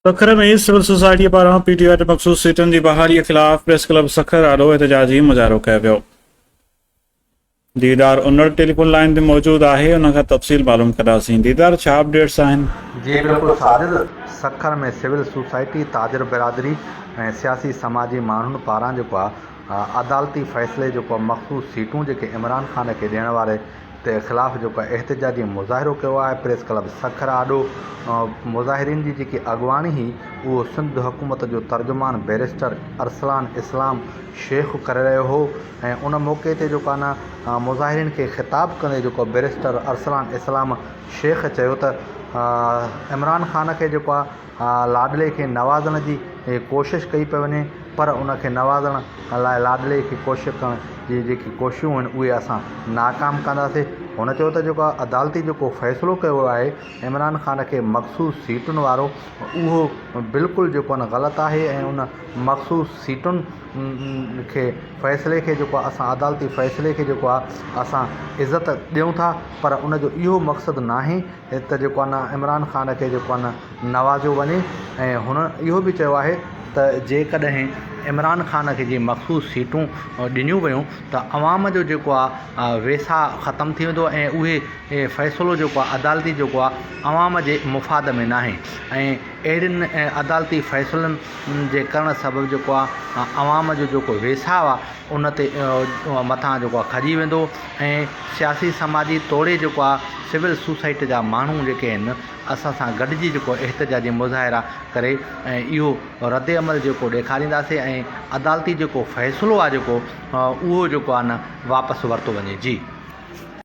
Sukkur ۾ civil سوسائٽيء پاران P ٽي آء جي مخصوص سيٽن جي بحاليء خلاف پريس ڪلب سکر آڏو احتجاجي مظاهرو ڪيو ويو. ديدار انڙ ٽيليفون لائين تي موجود آهي ان کان تفصيل معلوم ڪنداسين. ديدار ڇا اپڊيٽس آهن؟ جي بلڪل ساجد، سکر ۾ سول سوسائٽي، تاجر برادري ۽ سياسي سماجي ماڻهن پاران جيڪو آ عدالتي فيصلي جيڪو آ مخصوص سيٽون جيڪي عمران خان کي ڏيڻ واري تي خلاف جيڪو احتجاجي مظاهرو ڪيو آهي پريس ڪلب سکر آڏو مظاهرين جي جيڪي اڳواڻي هئي اهو سنڌ حڪومت جو ترجمان بئريسٽر ارسلان اسلام شيخ ڪري رهيو هو ۽ ان موقعي تي جيڪو آهي نه مظاهرين کي خطاب ڪندي جيڪو بئريسٽر ارسلان اسلام شيخ چيو ته عمران خان کي جيڪو آهي لاڏلي کي نوازڻ جي ڪوشش ڪئي پئي وڃي پر ان کي نوازڻ لاء لاڏلي کي ڪوشش ڪرڻ جي جيڪي ڪوششون آهن اهي اسان ناڪام ڪنداسين. هن چيو ته جيڪو عدالتي جيڪو فيصلو ڪيو ويو آهي عمران خان کي مخصوص سيٽن وارو اهو بلڪل جيڪو آهي نه غلط آهي ۽ ان مخصوص سيٽن کي فيصلي کي جيڪو آهي اسان عدالتي فيصلي کي جيڪو آهي اسان عزت ڏيون ٿا پر ان جو اهو مقصد ناهي ته جيڪو آهي نه عمران خان کي جيڪو آهي نه نوازيو وڃي ۽ هن اهو به چيو آهي ته جيڪڏهن عمران خان کي جي مخصوص سيٽون ڏنيون ويون ته عوام جو جيڪو آهي ويساهه ختم ٿي ويندو ۽ اهي فيصلو جيڪو آهي عدالتي جيڪو آهي عوام جي مفاد ۾ ناهي ۽ اهڙين عدالتي فيصلن جي ڪرڻ سبب جيڪو آهي عوام جو جيڪو ويساهه آهي ان تي مٿان جيڪو آهي کڄي ويندو ۽ سياسي سماجي توڙي جيڪو آهي سول سوسائٽي جا ماڻهو جيڪي آهن اسان سان گڏجي جيڪو احتجاجي مظاهرا ڪري ۽ اهو رد عمل جيڪو ڏيکارينداسين ۽ عدالتي جيڪو فيصلو آهي جيڪو اهو جيڪو آهي نه واپس ورتو وڃي جي.